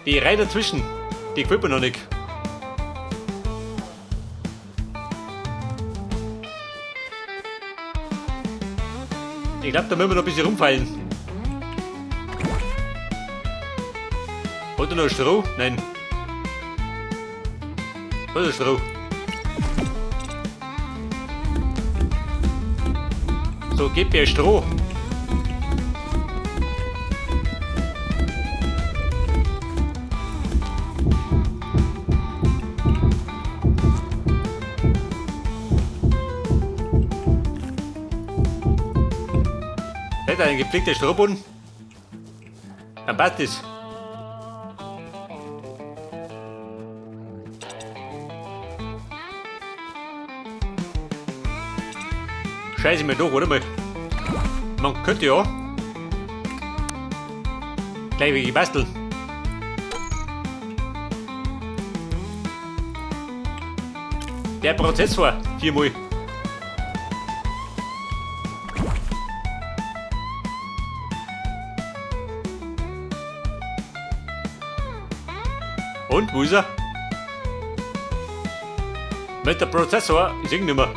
Die Reihe dazwischen, die gefällt mir noch nicht. Ich glaube, da müssen wir noch ein bisschen rumfeilen. Hat er noch Stroh? Nein. Hat er Stroh? So, gib mir Stroh. Hätte ein gepflegter Strohboden. Dann passt es. Scheiße mir doch, oder mal? Man könnte ja gleich welche basteln. Der Prozessor, viermal. Und, wo ist er? Mit der Prozessor, ich seh ihn nicht mehr.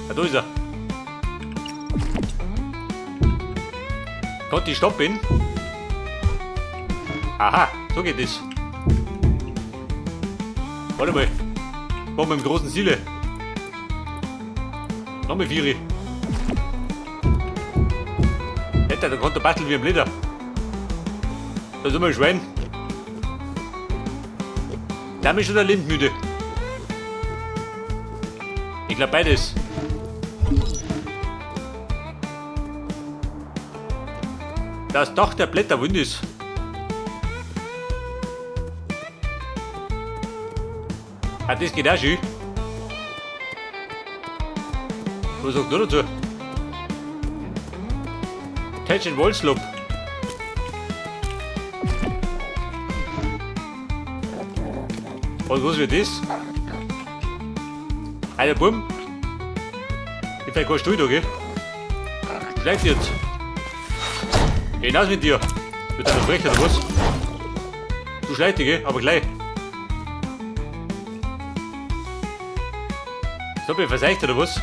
Ah, da ist er. Gott, ich stoppen. Aha, so geht es. Warte mal. Machen wir im großen Ziele. Nochmal 4. Alter, da kommt der basteln wie ein Blinder. Da sind wir ein Schwein. Da bin ich schon der Lindmüde. Ich glaub beides. Das Dach der Blätter wund ist. Ah, das geht auch schön. Was sagt du dazu? Thatched Wall Slope. Und was wird das? Alter Bum. Ich fäll kein Stuhl da, gell? Schleicht jetzt. Geh hinaus mit dir. Wird einer frech oder was? Du schleicht dich, gell? Aber gleich. So, bin ich verseicht oder was?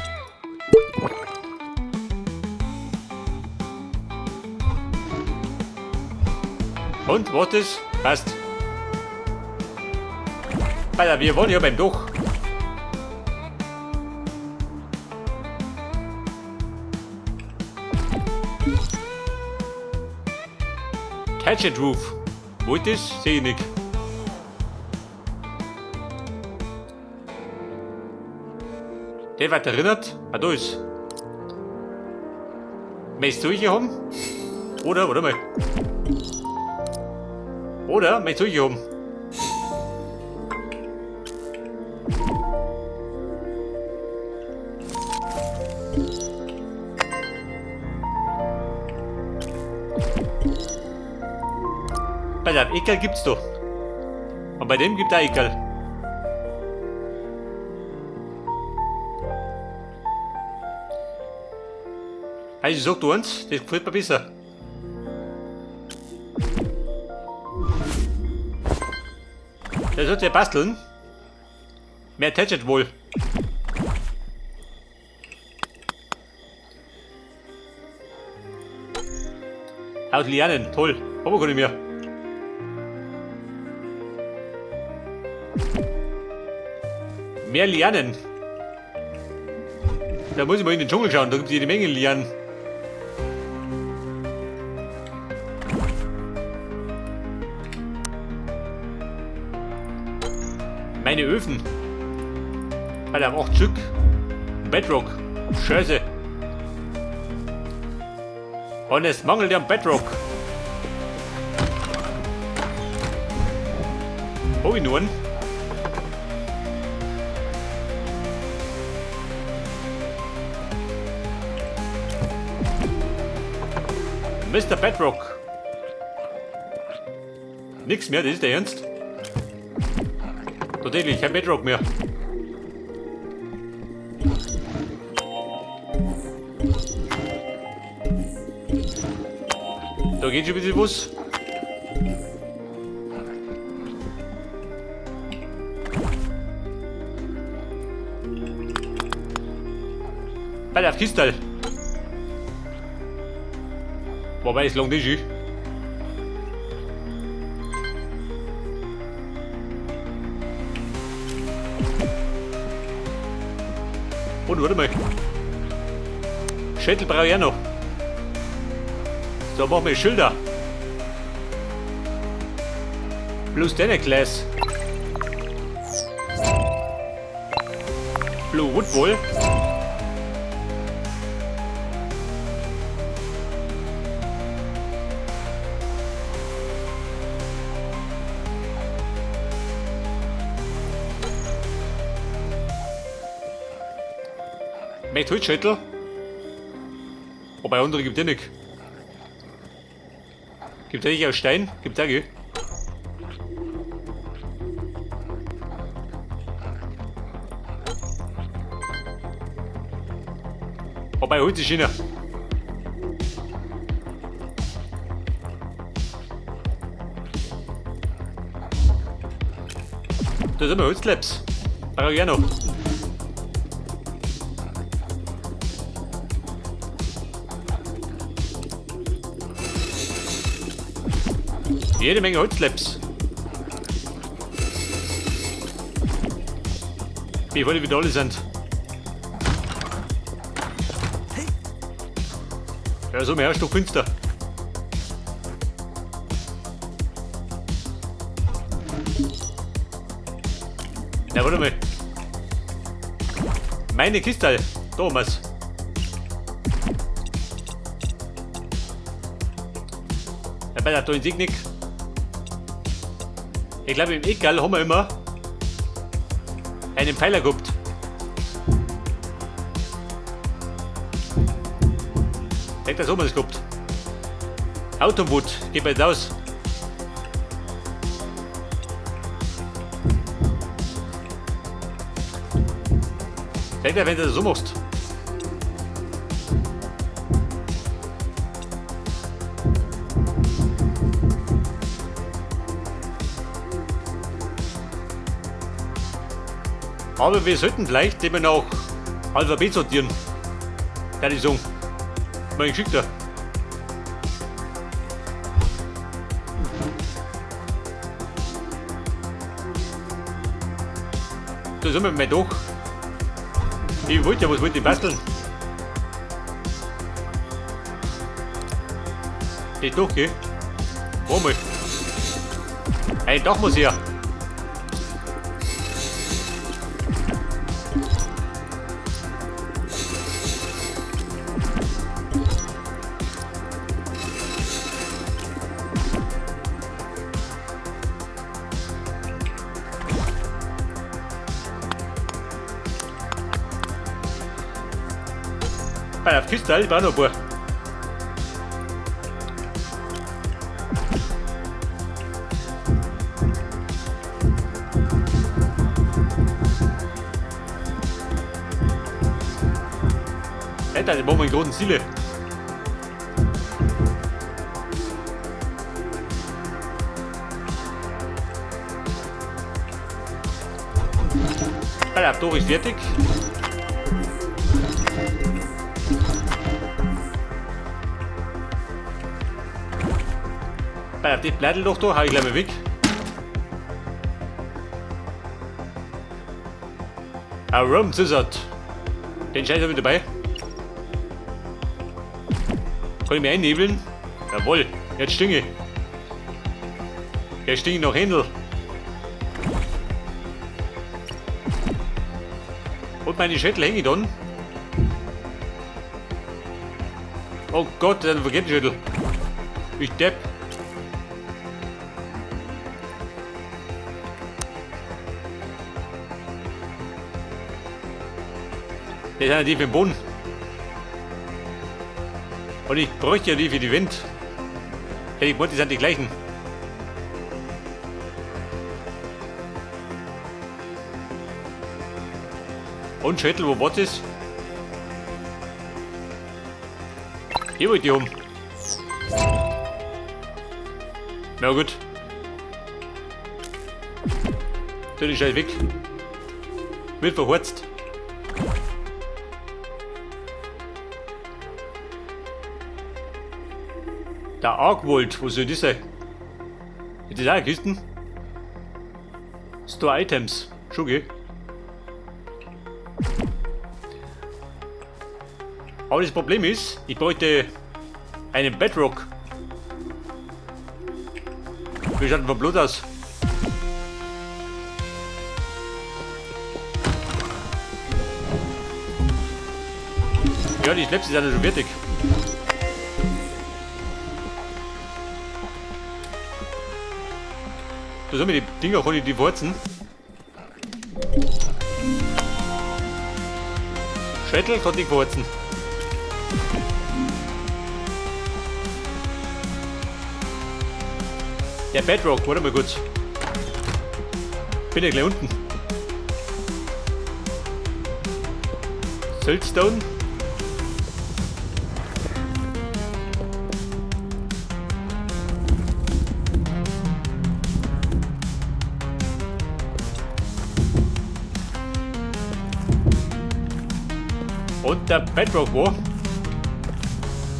Und, was ist? Passt. Alter, wir waren ja beim Dach. Thatched Roof. Wo ist das? Seh ich nicht. Der wird erinnert. Ah, da ist. Möchtest du solche haben? Oder, warte mal. Oder, möchtest du solche haben? Pass auf, Ekel gibt's doch. Und bei dem gibt es auch Ekel. Also ich sag du eins, das gefällt mir besser. Der sollte ja basteln. Mehr Thatched wohl. Aus Lianen, toll. Haben wir gar nicht mehr. Mehr Lianen. Da muss ich mal in den Dschungel schauen, da gibt es jede Menge Lianen. Meine Öfen. Alter, 8 Stück. Bedrock. Scheiße. Und es mangelt am Bedrock. Hab ich nur einen? Mister Bedrock. Nix mehr, das ist der Ernst. Tatsächlich, kein Bedrock mehr. Da geht schon ein bisschen was. Bei der Kistel. Wobei, es langt nicht. Und warte mal. Schädel brauche ich auch noch. So, machen wir Schilder. Blue Stained Glass. Blue Wood Wool. Mit Holzschädel. Wobei andere gibt es nicht. Gibt es nicht aus Stein? Gibt es auch, gell? Wobei Holz ist schöner. Da sind wir Holzlaps. Brauche ich auch noch. Jede Menge Holzlaps. Wie wollen wieder alle sind. Ja, so mehr ist doch finster. Na, warte mal. Meine Kiste, Thomas. Ja, bei der tollen Signik. Ich glaube, im Egal haben wir immer einen Pfeiler gehabt. Ich denke, das haben wir das gehabt. Autoboot, geht bald aus. Denk dir, wenn du das so machst. Aber wir sollten vielleicht eben auch Alphabet sortieren. Ja, die sagen. Mein Geschickter. Da sind wir mal doch. Ich wollte ja, was wollte ich basteln? Geht doch, gell? Warte mal. Ein Dach muss her. Bei der Kiste, ich brauche noch ein paar. Alter, die machen wir in großen Ziele. Alter, Tor ist fertig. Bei der Blättel doch da, hau ich gleich mal weg. A Rum Zizert. Den Scheiß habe ich dabei. Kann ich mich einnebeln? Jawohl, jetzt stinge ich. Jetzt stinge ich nach Händel. Und meine Schädel hänge ich dann. Oh Gott, das ist ein verkehrter Schädel. Ich depp. Das sind ja die für den Boden. Und ich bräuchte ja die für die Wind. Hätte ich gewollt, die sind die gleichen. Und Schädel, wo was ist? Hier wollte ich um. Na gut. Tu den Scheiß weg. Wird verhorzt. Der Ark Vault, wo soll das sein? Ist das auch eine Kisten? Store Items. Schon, gell? Aber das Problem ist, ich bräuchte einen Bedrock. Wie schaut denn vom Blut aus? Ja, die Schlepse sind ja schon fertig. Da sind mir die Dinger, kann ich die wurzen. Schädel kann ich wurzen. Der Bedrock, warte mal kurz. Bin ja gleich unten. Siltstone. Und der Bedrock wo?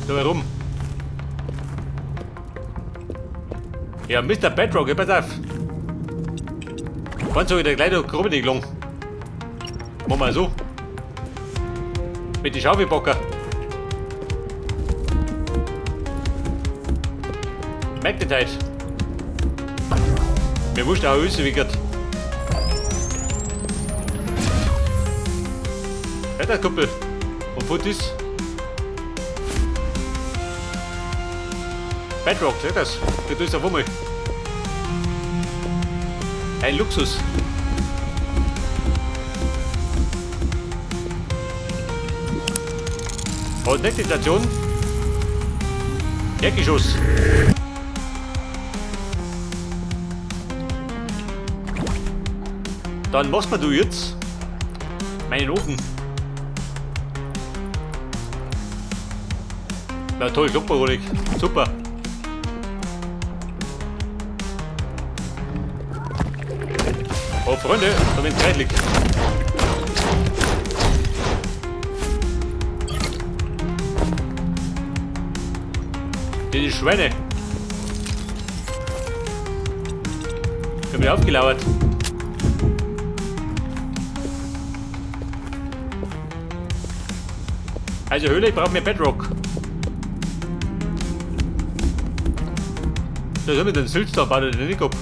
Da herum. Ja, Mister Bedrock, pass auf. Wann soll ich da gleich noch Gruppe nicht gelungen? Machen wir so. Mit den Schaufelbocker. Merkt ihr halt. Mir wurscht auch rausgewickelt. Ja, der Kumpel. Und wo ist? Bedrock, seht das? Das ist der Wummel. Ein Luxus. Und nächste Station. Erdgeschoss. Dann machst du jetzt meinen Ofen. Na toll, Klopperhonig. Super. Oh Freunde, da bin ich zeitlich. Die Schweine. Ich hab mich aufgelauert. Also Höhle, ich brauche mehr Bedrock. Da sind wir den Silstar, baut den nicht ab.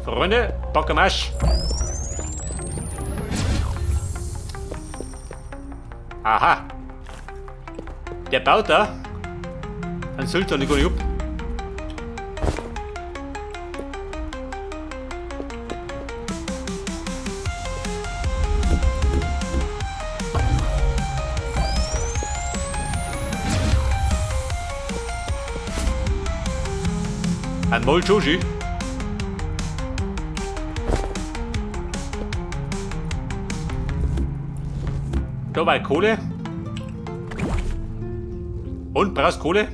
Freunde, Bock am Arsch. Aha. Der baut da einen Sultan, ich gar nicht ab. Ein Molchoji. Da war Kohle. Und brauchst Kohle?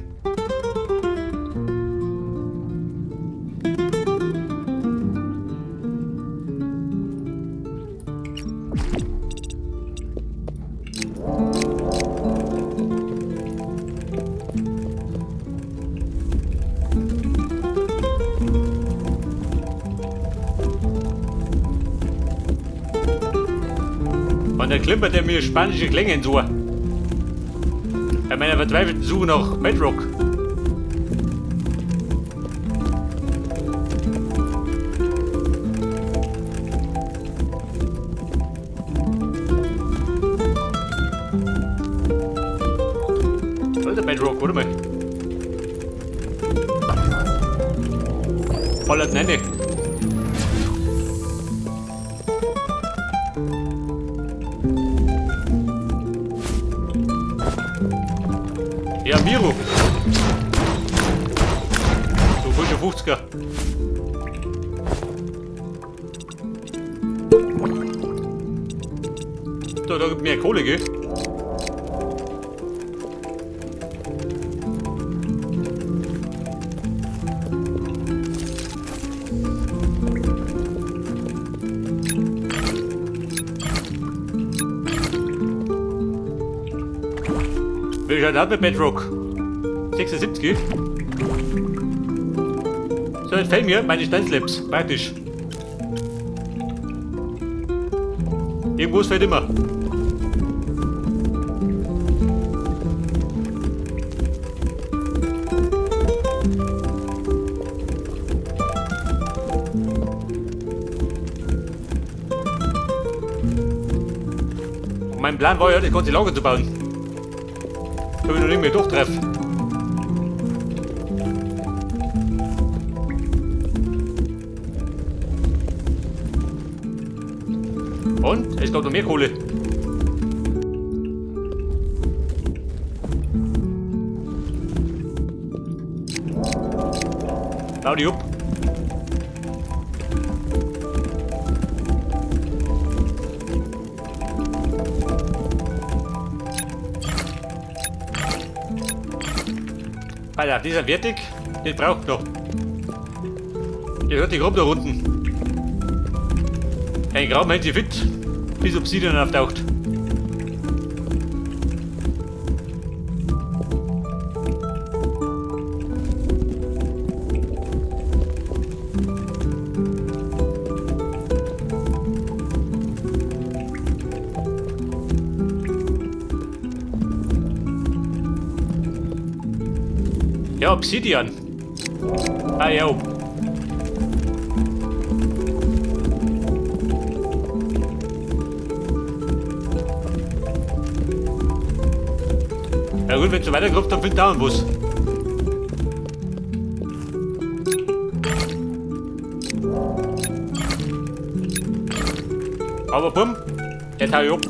Und dann klimpert er mir spanische Klänge ins Ohr. Bei meiner verzweifelten Suche nach Bedrock. Wo ist der Bedrock? Warte mal. Voller Nenne. Ja, Miro. So, frischer 50er. Da, da gibt mehr Kohle, gell? Wie schaut das mit Bedrock? 76. So, jetzt fehlen mir meine Steinslabs. Praktisch. Irgendwo fehlt immer. Und mein Plan war ja, das ganze Lager zu bauen. Damit ich noch nicht mehr durchtreffe. Und es gab noch mehr Kohle. Bau die ab. Alter, dieser wertig, den braucht noch. Der hört die Graben da unten. Ein Graben hält sie fit, bis Obsidian auftaucht. Ja, Obsidian. Ah, ja. Ja gut, wenn es so weiterkommt, dann findet dauernd was. Aber bumm, jetzt hau ich ab.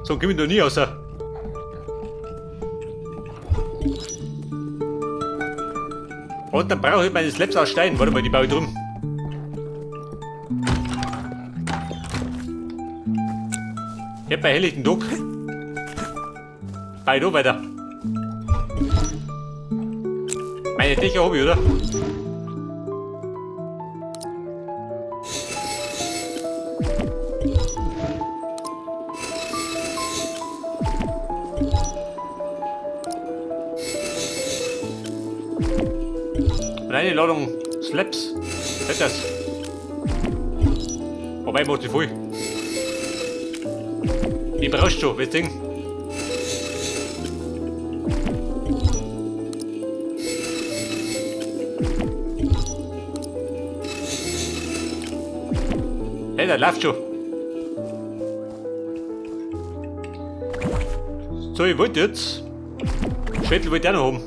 So komm ich noch nie raus. Und dann brauche ich meine Slabs aus Stein. Warte mal, die baue ich drum. Ich hab bei helllichten Tag. Baue ich da weiter. Meine Dächer hab ich, oder? Und eine Ladung Slabs. Was ist das? Wobei, macht die voll. Die brauchst du schon, weißt du? Hey, das läuft schon. So, ich wollte jetzt. Schwedel wollte ich auch noch haben.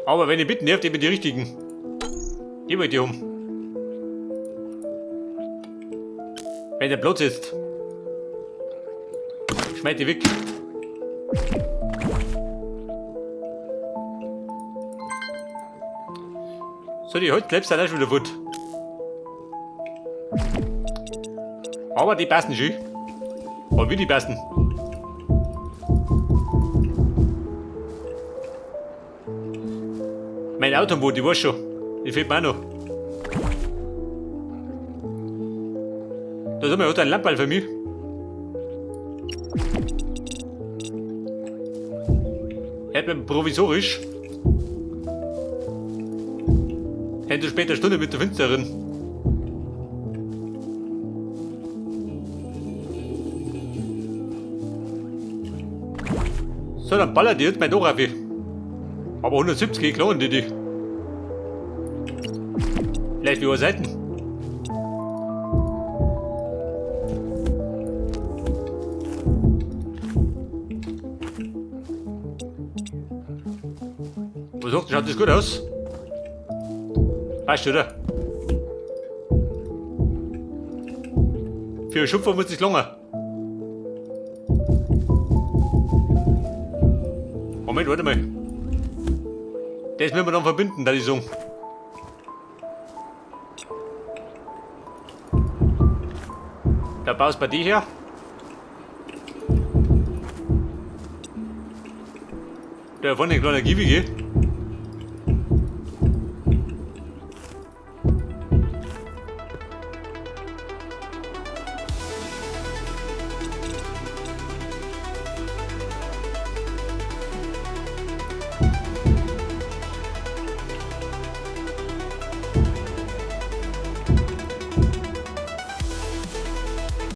Aber wenn ich bitten darf, die bin die richtigen. Die wollte ich haben. Wenn der Platz ist. Schmeiß die weg. So, die Holzklebs sind auch schon wieder fort. Aber die passen schon. Aber wie die passen. Mein Autoboot, die war schon. Die fehlt mir auch noch. Da sind wir, hat ein Lamperl für mich. Hätte man provisorisch. Hätte später Stunde mit der Finsteren. So, dann ballert die jetzt mein Dora auf. Aber 170 klonen die die. Vielleicht über Seiten. Was sagt, schaut das gut aus? Passt, oder? Für einen Schupfer muss das lange. Moment, warte mal. Das müssen wir dann verbinden, da die sagen. Da baust du bei dir her. Da vorne ein kleiner Giwi, gell?